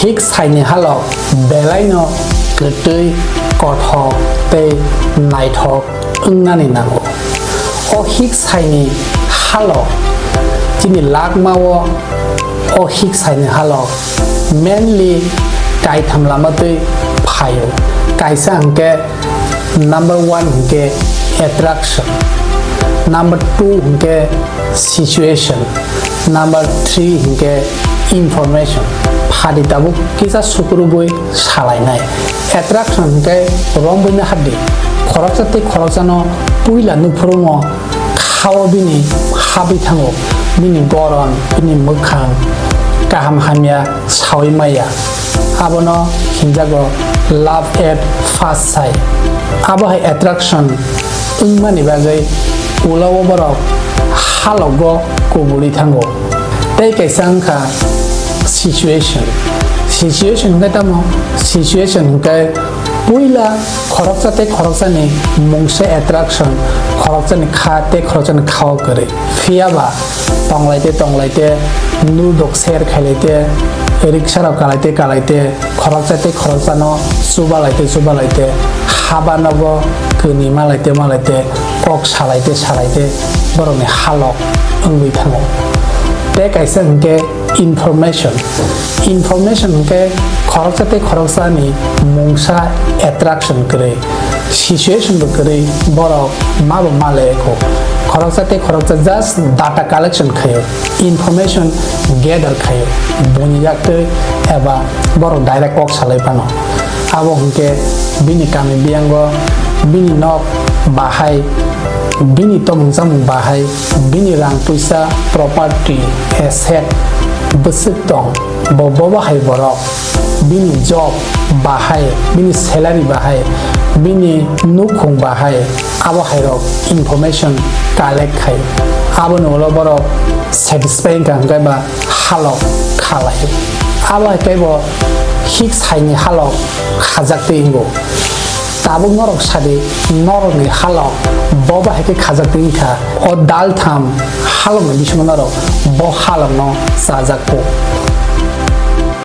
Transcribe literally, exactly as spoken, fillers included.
Hik saini halok belaino kwtwi, kothok tei naithok wngnani nango. O hik saini halok chini lakmao, o hik saini halok mainly kaitham lama twi phaio. Kaisa hwnkhe number one hwnkhe attraction, number two hwnkhe situation, number three hwnkhe information. Phadi tabuk kisa sukurubui salainai. Attraction hwnkhe rombuino hadi, khoroksa tei khoroksano puila nuphurungo khao bini habwi thango, bini goron, bini mwkhang, kaham hamya saui maya. Abono hinjago love at first sight. Abo hai attraction wngmani bagwi ulo o borok halogo kubulwi thango. Tei kaisa wngkha situation. Situation hwnkhe tamo? Situation hwnkhe puila khoroksa tei khoroksani mungsa attraction, khoroksani kha tei khoroksani khao kwrwi. Phiyaba tonglaite tonglaite, nudok share khailaite, riksarok kalaite kalaite, khoroksa tei khoroksano chubalaite chubalaite, haba nogo kwnwi malaite malaite, kok salaite salaite borokni halok wngwi thango. Tei kaisa hwnkhe information. Information hwnkhe khoroksa tei khoroksani mungsa attraction kwrwi, situation bo kwrwi, borok mabo malai kho. Khoroksa tei khoroksa just data collection khaio, information gather khaio, buini yaktwi eba borok direct kok salai phano. Abo hwnkhe bini kami biyango, bini nok bahai, bini tomung chamung bahai, bini rang puisa, property, asset, bwswk tong, bo bobo hai borok, bini job bahai, bini salary bahai, bini nukhung bahai, abo hai rok information collect khai. Aboni ulo borok satisfy wngkha, hwnkhe ba halok khalai. Abo hai khe bo hik saini halok khajak twi wngo. Tabuk norok sadi, norokni halok bo bahai khe khajak twi wngkha. O daltham halokni bisingo norok bo halokno chajak kho.